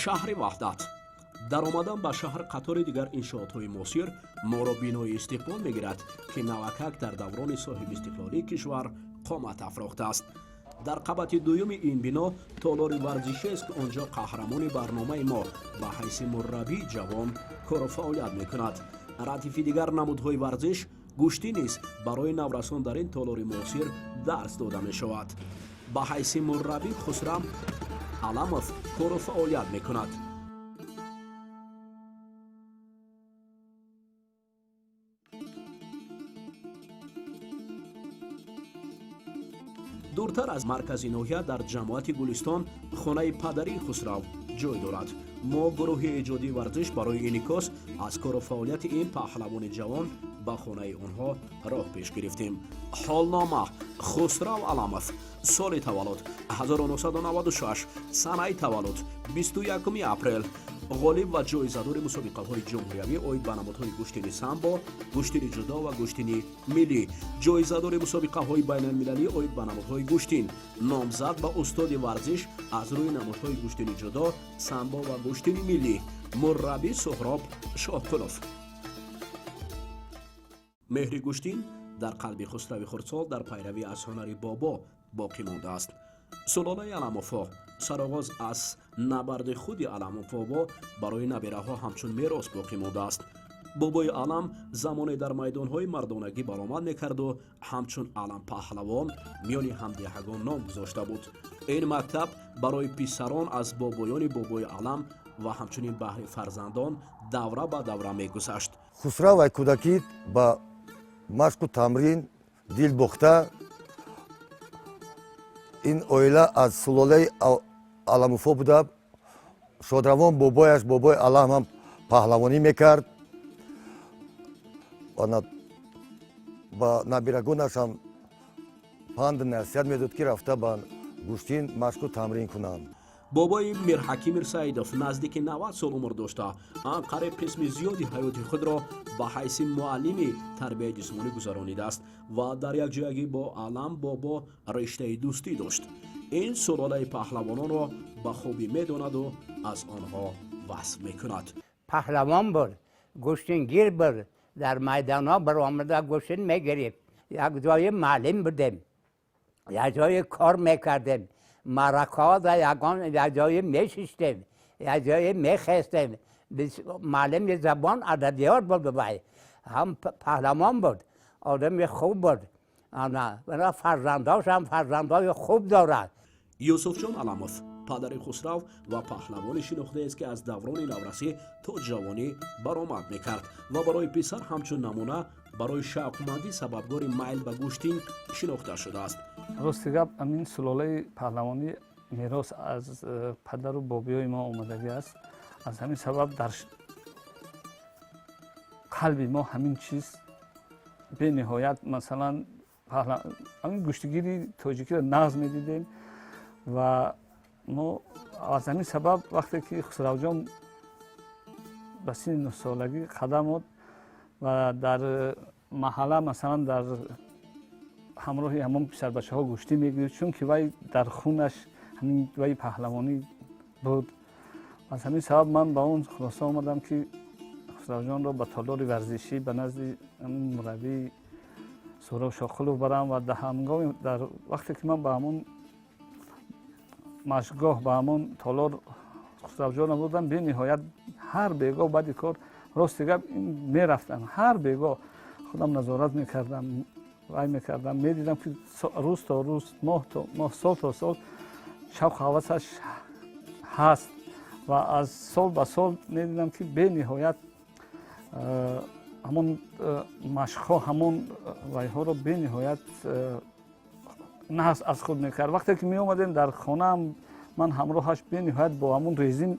Шаҳри Ваҳдат. Даромадан ба шаҳр қатори дигар иншоотҳои муосир моро бинои истиқбол мегирад, ки навакак дар даврони соҳибистиқлолии кишвар қомат афрохтааст. Дар қабати дуюми ин бино толори варзишиест, ки он ҷо қаҳрамони барномаи мо ба ҳайси мураббии ҷавон кору фаъолият мекунад. Радифи дигар намудҳои варзиш, гӯштӣ низ барои наврасон дар ин толори муосир дарс дода мешавад. Ба ҳайси мураббӣ Хусрав Аламов кору фаъолият мекунад. Дуртар аз маркази ноҳия, дар ҷамоати Гулистон, хонаи падарии Хусрав ҷой дорад. Мо, гурӯҳи эҷодии варзиш, барои инъикос аз кору фаъолияти ин паҳлавони ҷавон ба хонаи онҳо роҳ пеш гирифтем. Ҳолнома: Хусрав Аламов, соли таваллуд 1996, санаи таваллуд 21 апрел, ғолиб ва ҷоизадори мусобиқаҳои ҷумҳуриявӣ оид ба намудҳои гӯштини самбо, гӯштини ҷудо ва гӯштини миллӣ, ҷоизадори мусобиқаҳои байналмилалӣ оид ба намудҳои гӯштин, номзад ба устоди варзиш аз рӯи намудҳои гӯштини ҷудо, самбо ва гӯштини миллӣ, мураббӣ Суҳроб Шоҳқулов. Меҳри гӯштин дар қалби Хусрави хурдсол дар пайравӣ аз ҳунари бобо боқӣ мондааст. Сулолаи Аламовҳо сароғоз аз набарди худи Аламов бобо барои набираҳо ҳамчун мерос боқӣ мондааст. Бобои Алам замоне дар майдонҳои мардонагӣ баромад мекарду ҳамчун Алам паҳлавон миёни ҳамдеҳагон ном гузошта буд. Ин мактаб барои писарон аз бобоёни бобои Алам ва ҳамчунин баҳри фарзандон давра ба давра мегузашт. Хусрав ай кӯдакӣ ба машқу тамрин дил бохта. Ин оила аз сулолаи Аламуфо буда. Шодравон бобояш, бобои Алам, ҳам паҳлавонӣ мекард. Ба набирагонаш ҳам панду насиҳат медод, ки рафта ба гӯштин машқу тамрин кунанд. Бобои Мирҳаким Мирсаидов наздики 90 сол умр дошта, анқариб қисми зиёди ҳаёти худро ба ҳайси муаллими тарбияи ҷисмонӣ гузаронидааст ва дар якҷоягӣ бо Алам бобо риштаи дӯстӣ дошт. Ин сулолаи паҳлавононро ба хубӣ медонаду аз онҳо васф мекунад. Паҳлавон буд, гӯштингир буд, дар майдонҳо баромада гӯштин мегирифт. Як ҷои муаллим будем, як ҷое кор мекардем, маъракаҳо дар ягон як ҷое мешиштем, як ҷое мехестем. Муаллими забон, адабиёт буд. Вай ҳам паҳлавон буд, одами хуб буд. Фарзандош ҳам фарзандои хуб дорад. Юсуфҷон Аламов падари Хусрав ва паҳлавони шинохтаест, ки аз даврони наврасӣ то ҷавонӣ баромад мекард ва барои писар ҳамчун намуна, барои шавқмандӣ сабабгори майл ба гӯштин шинохта шудааст. Рости гап, ҳамин сулолаи паҳлавонӣ мерос аз падару бобиёи мо омадагӣ аст. Аз ҳамин сабаб дар қалби мо ҳамин чиз бениҳоят, масалан, ҳамин гӯштигири тоҷикиро нағз медидем. Ва мо аз ҳамин сабаб, вақте ки Хусравҷон ба синни 9-солагӣ қадам од ва дар маҳалла, масалан, дар ҳамроҳи ҳамон писарбачаҳо гӯштӣ мегирифт, чунки вай дар хунаш ҳамин вай паҳлавонӣ буд. Аз ҳамин сабаб ман ба он хулоса омадам, ки Хусравҷонро ба толори варзишӣ, ба назди ҳамин мураббии Суҳроб Шоқулов барам. Ва дар ҳангоми, дар вақте ки ман ба ҳамон машқгоҳ, ба ҳамон толор Хусравҷонро бурдам, бениҳоят ҳар бегоҳ баъди кор, рости гап, мерафтам, ҳар бегоҳ худам назорат мекардам, вай мекардам, медидам, ки рӯз то рӯз, моҳ то моҳ, сол то сол шавқу ҳавасаш ҳаст. Ва аз сол ба сол медидам, ки бениҳоят ҳамон машқҳо, ҳамон вайҳоро бениҳоят нағз аз худ мекард. Вақте ки меомадем дар хонаам, ман ҳамроҳаш бениҳоят бо ҳамон резин,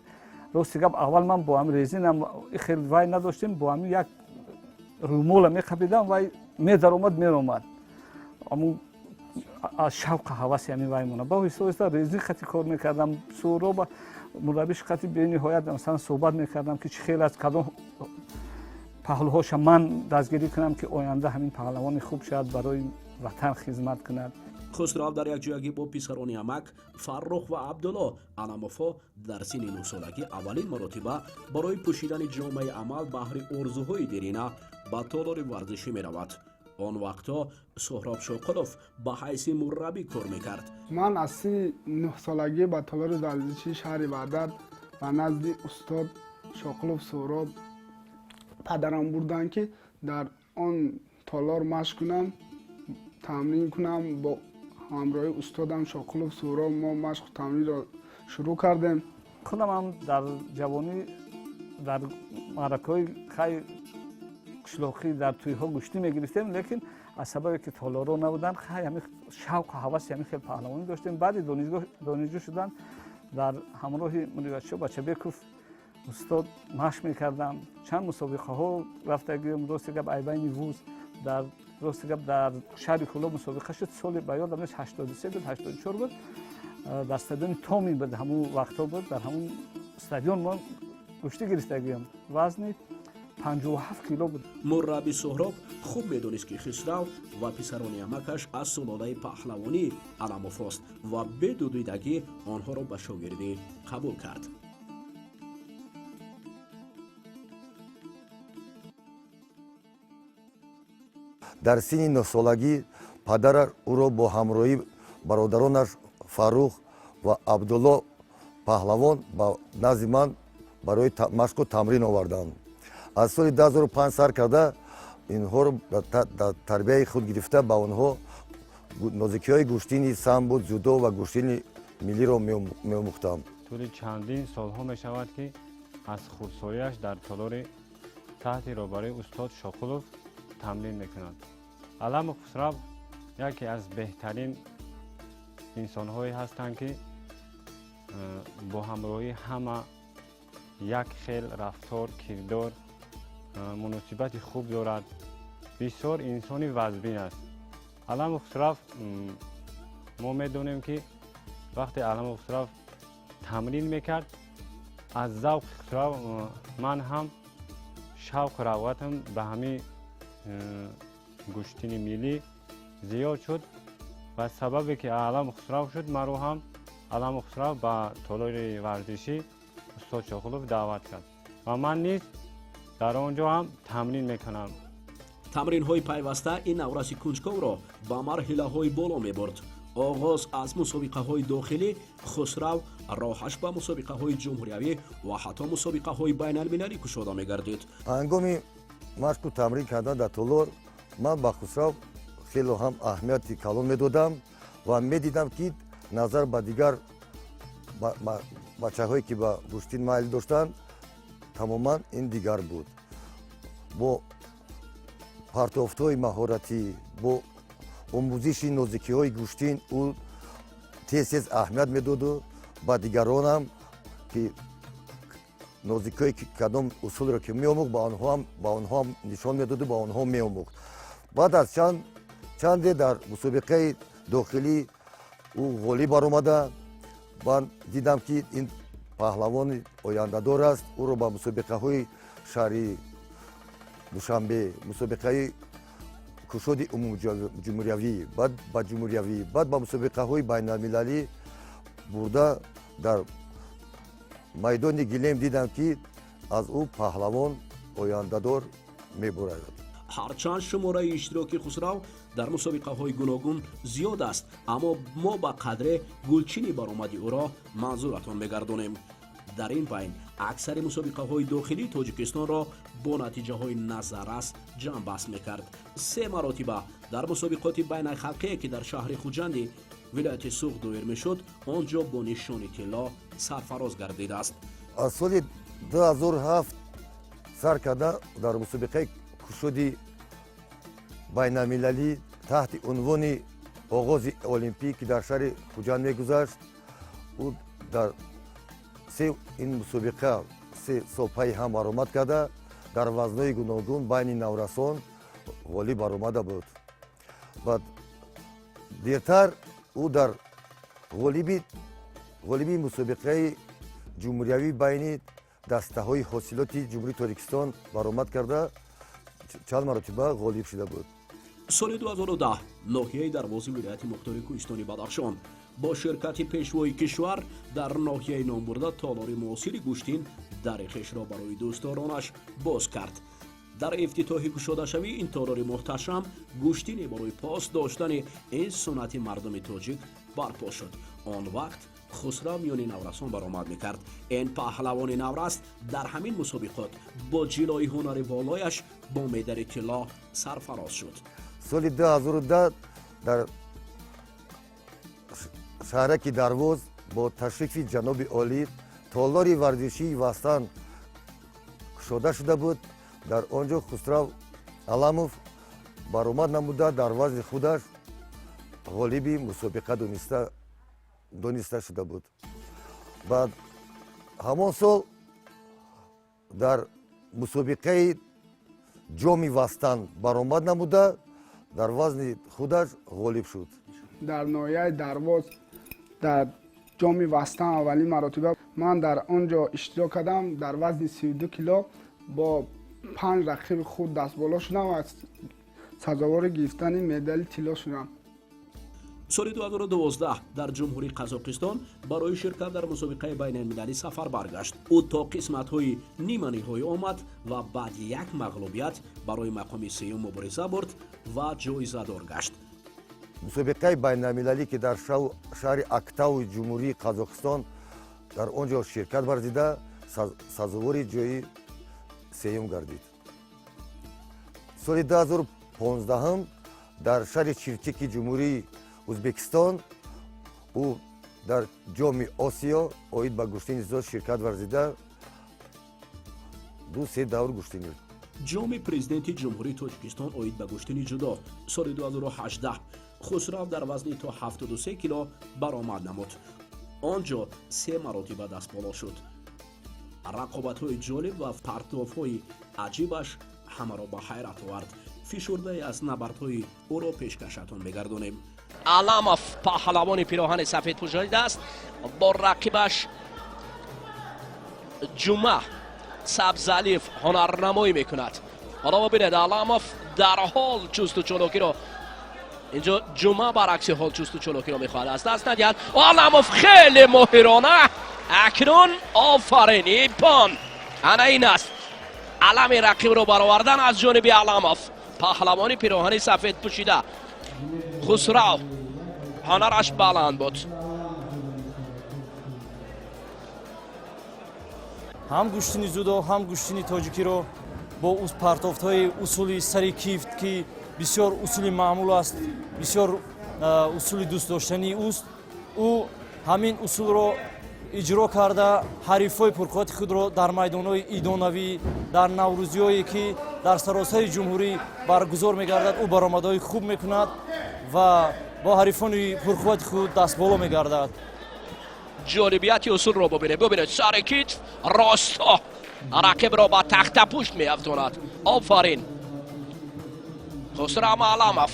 рости гап, аввал ман бо ҳамин резинам хел вай надоштем, бо ҳамин як рӯмола меқапидам, вай медаромад, меромад, ҳамун аз шавқу ҳаваси ҳамин вай мона. Ба оҳиста оҳиста резин хати кор мекардам. Суҳроба мураббиш хати бениҳоят, масалан, суҳбат мекардам, ки чӣ хел аст, кадом паҳлӯҳоша ман дастгирӣ кунам, ки оянда ҳамин паҳлавони хуб шавад, барои ватан хизмат кунад. Хусрав дар якҷоягӣ бо писарони амак Фаррух ва Абдулло Аламовҳо дар синни 9-солагӣ аввалин маротиба барои пӯшидани ҷомаи амал баҳри орзуҳои дерина ба толори варзишӣ меравад. Он вақтҳо Суҳроб Шоқулов ба ҳайси мураббӣ кор мекард. Ман аз синни 9-солагӣ ба толори варзишии шаҳри Ваҳдат ба назди устод Шоқулов Суҳроб падарам бурданд, ки дар он толор машқ кунам, тамрин кунам. Бо ҳамроҳи устодам Шоқулов Суҳроб мо машқу тамринро шурӯъ кардем. Худам ҳам дар ҷавонӣ дар маъракаҳои хай қишлоқӣ дар тӯйҳо гӯштӣ мегирифтем, лекин аз сабабе ки толорҳо набуданд, хай ҳамин шавқу ҳаваси ҳамин хел паҳлавонӣ доштем. Баъди донишҷӯ шудан дар ҳамроҳи Мунирбачо Бачабеков устод машқ мекардам. Чанд мусобиқаҳо рафтагием. Рости гап, айбайни вуз дар, рости гап, дар шаҳри Кӯлоб мусобиқа шуд. Соли ба ёдам нест, 83 буд, 84 буд, дар стадиони Томи буд, ҳамун вақтҳо буд. Дар ҳамун стадион мо гӯштӣ гирифтагием, вазни 57 кило буд. Мурабби Суҳроб хуб медонист, ки Хисрав ва писарони амакаш аз сулолаи паҳлавонӣ Аламовҳост ва бедудидагӣ онҳоро ба шогирдӣ қабул кард. Дар синни 9-солагӣ падараш ӯро бо ҳамроҳии бародаронаш Фаррух ва Абдулло Паҳлавон ба назди ман барои машқу тамрин оварданд. Аз соли 2005 сар карда инҳоро дар тарбияи худ гирифта, ба онҳо нозикиҳои гӯштини самбо, ҷудо ва гӯштини миллиро меомӯхтам. Тӯли чандин солҳо мешавад, ки аз хурдсолиаш дар толори таҳти роҳбарии устод Шоқулов тамрин мекунад. Аламов Хусрав яке аз беҳтарин инсонҳое ҳастанд, ки бо ҳамроҳии ҳама як хел рафтор, кирдор, муносибати хуб дорад. Бисёр инсони вазбин аст Аламов Хусрав. Мо медонем, ки вақте Аламов Хусрав тамрин мекард, аз завқи Хусрав ман ҳам шавқу рағбатам ба ҳамин гӯштини миллӣ зиёд шуд ва сабабе ки Аламу Хусрав шуд, маро ҳам Аламу Хусрав ба толори варзишӣ устод Шоқулов даъват кард ва ман низ дар он ҷо ҳам тамрин мекунам. Тамринҳои пайваста ин навраси кунҷковро ба марҳилаҳои боло мебурд. Оғоз аз мусобиқаҳои дохилӣ, Хусрав роҳаш ба мусобиқаҳои ҷумҳуриявӣ ва ҳатто мусобиқаҳои байналмилалӣ кушода мегардид. Ҳангоми машқу тамрин кардан дар толор ман ба Хусрав хело ҳам аҳамияти калон медодам ва медидам, ки назар ба дигар бачаҳое, ки ба гӯштин майл доштанд, тамоман ин дигар буд. Бо партофтҳои маҳоратӣ, бо омӯзиши нозикиҳои гӯштин ӯ тез тез аҳамият медоду ба дигаронам, ки нозикиҳое ки кадом усулро ки меомӯхт, ба онҳоам нишон медоду ба онҳо меомӯхт. Баъд аз чанде дар мусобиқаи дохилӣ ӯ ғолиб баромада, ман дидам, ки ин паҳлавони ояндадор аст. Ӯро ба мусобиқаҳои шаҳри Душанбе, мусобиқаи кушоди умумиҷумҳуриявӣ, баъд ба ҷумҳуриявӣ, баъд ба мусобиқаҳои байналмилалӣ бурда, дар майдони гилем дидам, ки аз ӯ паҳлавон ояндадор мебурад. Ҳарчанд шумораи иштироки Хусрав дар мусобиқаҳои гуногун зиёд аст, аммо мо ба қадре гулчини баромади ӯро манзуратон мегардонем. Дар ин байн аксари мусобиқаҳои дохилии Тоҷикистонро бо натиҷаҳои назаррас ҷамъбаст мекард. Се маротиба дар мусобиқоти байналхалқие, ки дар шаҳри Хуҷанди вилояти Суғд доир мешуд, он ҷо бо нишони тилло сарфароз гардидааст. Аз соли 2007 сар карда дар мусобиқаи кушоди байналмилалӣ таҳти унвони оғози олимпӣ, ки дар шаҳри Хуҷанд мегузашт, ӯ дар се ин мусобиқа 3 сол пайи ҳам баромад карда, дар вазнҳои гуногун байни наврасон ғолиб баромада буд. Баъд дертар ӯ дар ғолиби мусобиқаи ҷумҳуриявӣ байни дастаҳои ҳосилоти Ҷумҳурии Тоҷикистон баромад карда, чанд маротиба ғолиб шуда буд. Соли 2010 ноҳияи Дарвози вилояти Мухтори Кӯҳистони Бадахшон бо ширкати пешвои кишвар дар ноҳияи номбурда толори муосири гӯштин дари хешро барои дӯстдоронаш боз кард. Дар ифтитоҳи кушодашавии ин толори муҳташам гӯштине барои пос доштани ин суннати мардуми тоҷик барпо шуд. Он вақт Хусрав миёни наврасон баромад мекард. Ин паҳлавони наврас дар ҳамин мусобиқот бо ҷилои ҳунари волояш бо медали тилло сарфароз шуд. Соли 2010 дар шаҳраки Дарвоз бо ташрифи ҷаноби олӣ толори варзишии Вастан кушода шуда буд. Дар он ҷо Хусрав Аламов баромад намуда, дар вазни худаш ғолиби мусобиқа дониста шуда буд. Баъд ҳамон сол дар мусобиқаи Ҷоми Вастан баромад намуда, дар вазни худаш ғолиб шуд. Дар ноҳияи Дарвоз дар Ҷоми Вастан аввалин маротиба ман дар он ҷо иштирок кардам. Дар вазни 32 кило бо панҷ рақиби худ дастболо шудам ва сазовори гирифтани медали тилло шудам. Соли 2012 дар Ҷумҳурии Қазоқистон барои ширкат дар мусобиқаи байналмилалӣ сафар баргашт. Ӯ то қисматҳои ниманиҳоӣ омад ва баъди як мағлубият барои мақоми сеюм мубориза бурд ва ҷоизадор гашт. Мусобиқаи байналмилалӣ, ки дар шаҳри Актауи Ҷумҳурии Қазоқистон, дар он ҷо ширкат варзида, сазовори ҷои сеюм гардид. Соли 2015 дар шаҳри Чирчики Ҷумҳурии Ӯзбекистон ӯ дар Ҷоми Осиё оид ба гӯштини зиёд ширкат варзида, ду се давр гӯштин гирифт. Ҷоми Президенти Ҷумҳурии Тоҷикистон оид ба гӯштини ҷудо соли 2018 Хусрав дар вазни то 73 кило баромад намуд. Он ҷо се маротиба дастболо шуд. Рақобатҳои ҷолиб ва партофҳои аҷибаш ҳамаро ба ҳайрат овард. Фишурдае аз набардҳои ӯро пешкашатон мегардонем. Аламов, паҳлавони пироҳани сафед пӯшидааст, бо рақибаш Ҷума Сабзалиев ҳунарнамоӣ мекунад. Ҳоло бибинед, Аламов дар ҳол чусту чолокиро, инҷо Ҷума баръакси ҳол чусту чолокиро мехоҳад аз даст надиҳад. Аламов хеле моҳирона акнун, офарин, иппон! Ана ин аст алами рақибро баровардан аз ҷониби Аламов. Паҳлавони пироҳани сафед пӯшида Хусрав ҳунараш баланд буд. Ҳам гӯштини ҷудо, ҳам гӯштини тоҷикиро бо партофтҳои усули сари кифт, ки бисёр усули маъмул аст, бисёр усули дӯстдоштании ӯст, ӯ ҳамин усулро иҷро карда, ҳарифҳои пурқуввати худро дар майдонҳои идонавӣ, дар наврӯзиҳое, ки дар саросари ҷумҳурӣ баргузор мегардад, ӯ баромадҳои хуб мекунад ва бо ҳарифони пурқуввати худ дастболо мегардад. Ҷолибияти усулро бубинед, бубинед, сари китф росто рақибро ба тахтапушт меафтонад. Офарин, Хусрав Аламов,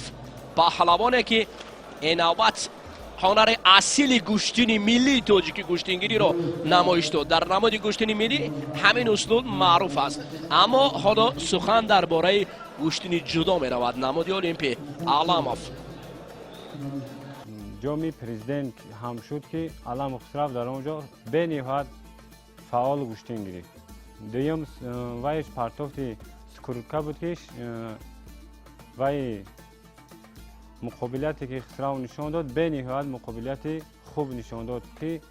паҳлавоне, ки ин навбат ҳунари асили гӯштини миллии тоҷики гӯштингириро намоиш дод. Дар намуди гӯштини миллӣ ҳамин услуб маъруф аст, аммо ҳоло сухан дар бораи гӯштини ҷудо меравад, намуди олимпӣ. Аламов. Ҷоми Президент ҳам шуд, ки Аламов Хусрав дар он ҷо бениҳоят фаъол гӯштин гирифт. Дуюм вайш партофти скрутка буд, ки вай муқобилияте, ки Хусрав нишон дод, бениҳоят муқобилияти хуб нишон дод, ки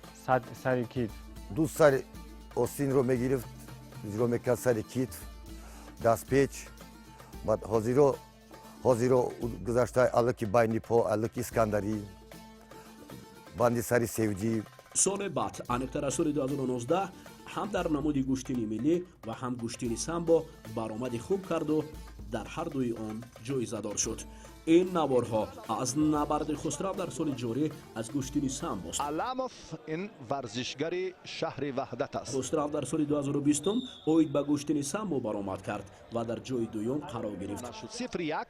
сари китф. Ду сари остинро мегирифт, иҷро мекард, сари китф, дастпеч. Баъд ҳозиро гузашта алаки байни по, алаки искандарӣ, банди сари севҷӣ. Соли баъд, аниқтар аз соли 2019, ҳам дар намуди гӯштини миллӣ ва ҳам гӯштини самбо баромади хуб карду дар ҳар дуи он ҷоизадор шуд. Ин наворҳо аз набарди Хусрав дар соли ҷорӣ аз гӯштини самбост. Аламов ин варзишгари шаҳри Ваҳдат аст. Хусрав дар соли 2020 оид ба гӯштини самбо баромад кард ва дар ҷои дуюм қарор гирифт. 0-1.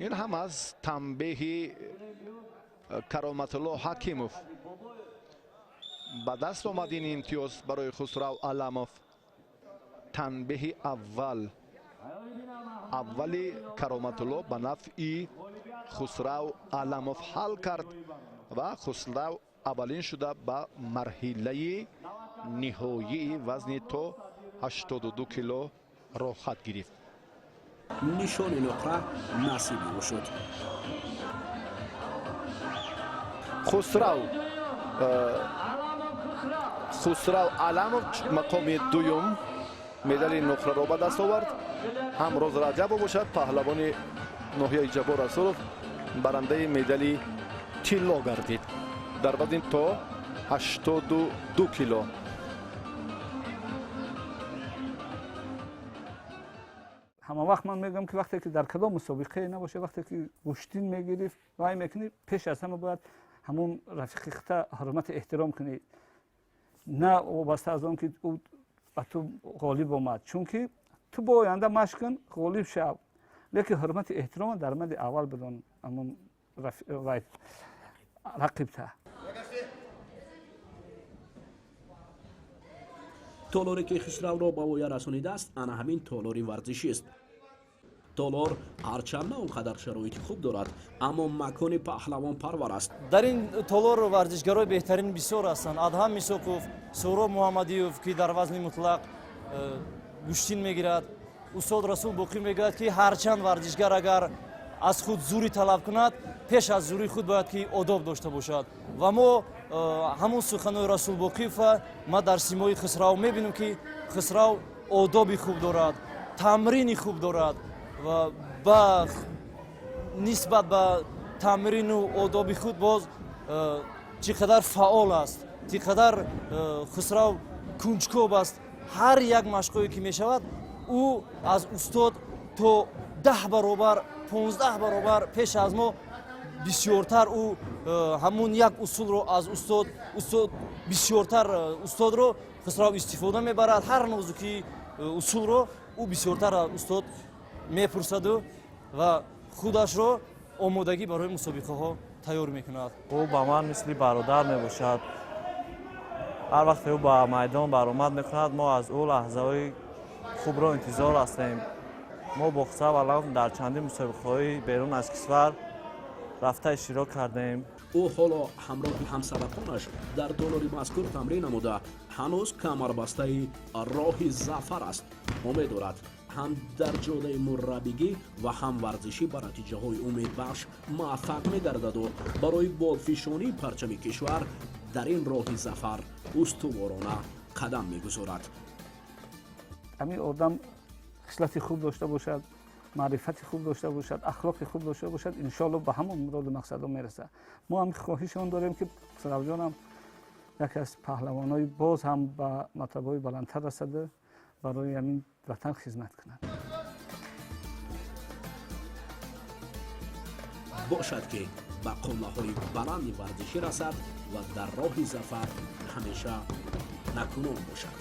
Ин ҳам аз танбеҳи Кароматулло Ҳакимов ба даст омад ин имтиёз барои Хусрав Аламов, танбеҳи аввал. Аввали Кароматулло ба нафъи Хусрав Аламов ҳал кард ва Хусрав аввалин шуда ба марҳилаи ниҳоии вазни то 82 кило роҳхат гирифт. Нишони нуқра насиби ӯ шуд. Хусрав Аламов мақоми дуюм медали нуқраро ба даст овард. Ҳамроз Раҷабов бошад, паҳлавони ноҳияи Ҷаббор Расулов, барандаи медали тилло гардид дар вазни то 82 кило. Ҳама вақт ман мегӯям, ки вақте ки дар кадом мусобиқае набошад, вақте ки гӯштин мегирифт, вай мекунӣ, пеш аз ҳама бояд ҳамун рафиқи худта ҳурмати эҳтиром кунӣ, на вобаста аз он ки ӯ ба ту ғолиб омад, чунки ту бо оянда машқ кун, ғолиб шав, лекин ҳурмати эҳтирома дар мади аввал бидон ҳамун вай рақибта. Толоре ки Хусравро ба воя расонидааст, ана ҳамин толори варзишист. Толор ҳарчанд на он қадар шароити хуб дорад, аммо макони паҳлавонпарвар аст. Дар ин толор варзишгарои беҳтарин бисёр ҳастанд. Адҳам Мисоқов, Суҳроб Муҳаммадиев, ки дар вазни мутлақ гӯштин мегирад. Устод Расул Боқир мегӯяд, ки ҳарчанд варзишгар агар аз худ зурӣ талаб кунад, пеш аз зурии худ бояд ки одоб дошта бошад. Ва мо ҳамон суханои Расул Боқиевва ма дар симои Хусрав мебинем, ки Хусрав одоби хуб дорад, тамрини хуб дорад ва ба нисбат ба тамрину одоби худ боз чӣ қадар фаъол аст, чӣ қадар Хусрав кунҷкоб аст. Ҳар як машқое ки мешавад, ӯ аз устод то 10 баробар, 15 баробар пеш аз мо бисёртар ӯ ҳамун як усулро аз устод бисёртар устодро Хусрав истифода мебарад. Ҳар нозукии усулро ӯ бисёртар аз устод мепурсаду ва худашро омодагӣ барои мусобиқаҳо тайёр мекунад. Ӯ ба ман мисли бародар мебошад. Ҳар вақте ӯ ба майдон баромад мекунад, мо аз ӯ лаҳзаҳои хубро интизор ҳастем. Мо бо Хусрав Аламов дар чандин мусобиқаҳои берун аз кишвар рафта иштирок кардем. Ӯ ҳоло ҳамроҳи ҳамсабақонаш дар толори мазкур тамрин намуда, ҳанӯз камарбастаи роҳи зафар аст. Умед дорад, ҳам дар ҷодаи мураббигӣ ва ҳам варзишӣ ба натиҷаҳои умедбахш муваффақ мегардаду барои болфишонии парчами кишвар дар ин роҳи зафар устуворона қадам мегузорад. Ҳамин одам хислати хуб дошта бошад, маърифати хуб дошта бошад, ахлоқи хуб дошта бошад, иншоалло ба ҳамон муроду мақсадҳо мерасад. Мо ҳам хоҳиши он дорем, ки Хусравҷонам яке аз паҳлавонҳои боз ҳам ба мартабаҳои баландтар расада, барои ҳамин ватан хизмат кунад. Бошад, ки ба қуллаҳои баланди варзишӣ расад ва дар роҳи зафар ҳамеша накунон бошад.